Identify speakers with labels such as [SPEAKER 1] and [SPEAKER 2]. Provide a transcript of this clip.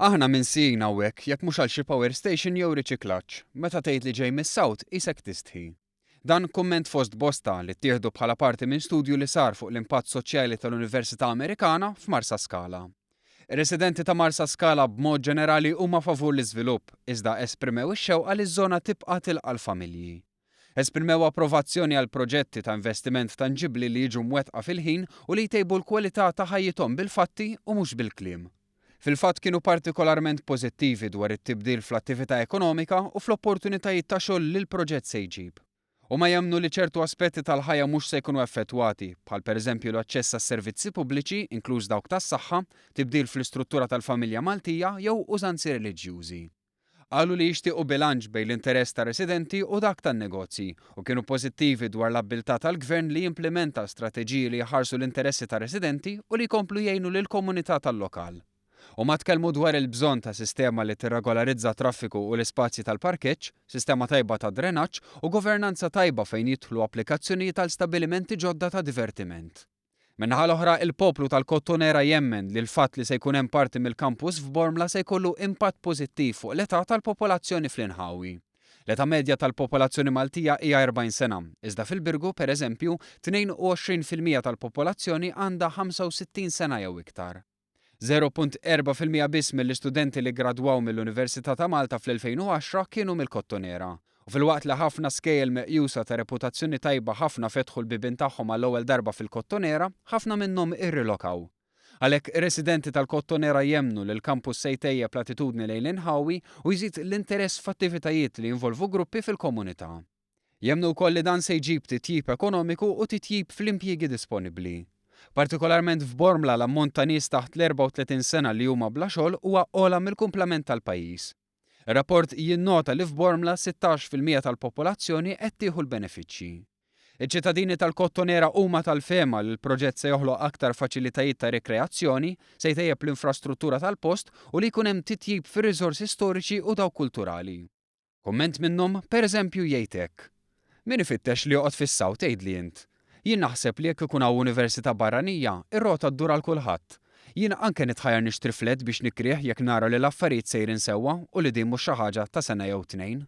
[SPEAKER 1] Aħna minsijin hawnhekk jekk mhux għal xi power station jew riċiklaġġ. Meta tgħid li ġej mis-South qisek tistħi. Dan kumment fost bosta li ttieħdu bħala parti minn studju li sar fuq l-impatt soċjali tal-Università Amerikana f'Marsaskala. Ir-residenti ta' Marsaskala b'mod ġenerali huma favur l-iżvilupp, iżda esprimew ix-xewqa li ż-żona tibqa' tilqa' l-familji. Esprimew approvazzjoni għal proġetti ta' investiment tanġibbli li jiġu mwettqa fil-ħin u li jtejbu l-kwalità ta' ħajjithom bil-fatti u mhux bil-kliem. Fil-fatt kienu partikolarment pożittivi dwar it-tibdil fl-attività ekonomika u fl-opportunitajiet ta' xogħol li l-proġett se jġib. Huma jemmnu li ċertu aspetti tal-ħajja mhux se jkunu effettwati, bħal pereżempju l-aċċess għas-servizzi pubbliċi, inkluż dawk tas-saħħa, tibdil fl-istruttura tal-familja Maltija jew użanzi reliġjużi. Qalu li jixtiequ bilanċ bejn l-interess tar-residenti u dak tan-negozji u kienu pożittivi dwar l-abbiltà tal-Gvern li jimplimenta strateġiji li jħarsu l-interessi tar-residenti u li jkomplu jgħinu lill-komunità tal-lokal. Huma tkellmu dwar il-bżonn ta' sistema li tirregolarizza t-traffiku u l-ispazji tal-parkeġġ, sistema tajba ta' drenaġġ u governanza tajba fejn jidħlu applikazzjonijiet għal stabbilimenti ġodda ta' divertiment. Min-naħa l-oħra, il-poplu tal-Kottonera jemmen li l-fatt li se jkun hemm parti mill-kampus f'Bormla se jkollu impatt pożittiv fuq l-età tal-popolazzjoni fl-inħawi. L-età medja tal-popolazzjoni Maltija hija 40 sena, iżda fil-Birgu, pereżempju, 22% tal-popolazzjoni għandha 65 sena jew iktar. 0.4% biss mill-istudenti li ggradwaw mill-Università ta' Malta fl-2010 kienu mill-Kottonera. U filwaqt li ħafna skejjel meqjusa ta' reputazzjoni tajba ħafna fetħu l-bibien tagħhom għall-ewwel darba fil-Kottonera, ħafna minnhom irrilokaw. Għalhekk, ir-residenti tal-Kottonera jemmnu li l-kampus se jtejjeb l-attitudni lejn l-inħawi u jżid l-interess f'attivitajiet li jinvolvu gruppi fil-komunità. Jemmnu wkoll li dan se jġib titjib ekonomiku u titjib fl-impjiegi disponibbli. Partikolarment f'Bormla l-ammont ta' nies taħt l-34 sena li huma bla xogħol huwa ogħla mill-kumplament tal-pajjiż. Ir-rapport jinnota li f'Bormla 16% tal-popolazzjoni qed tieħu l-benefiċċji. Iċ-ċittadini tal-Kottonera huma tal-fehma li l-proġett se joħloq aktar faċilitajiet ta' rikreazzjoni, se jtejjeb l-infrastruttura tal-post u li jkun hemm titjib fir-riżorsi storiċi u dawk kulturali. Kumment minnhom, per eżempju, jgħid hekk, Min ifittex li joqgħod fis-South tgħidli int? Jien naħseb li jekk ikun hawn università barranija, ir-rota ddur għal kulħadd. Jien anke nitħajjar nixtri flat biex nikrih jekk nara li l-affarijiet sejrin sewwa u li din mhux xi ħaġa ta' sena jew tnejn.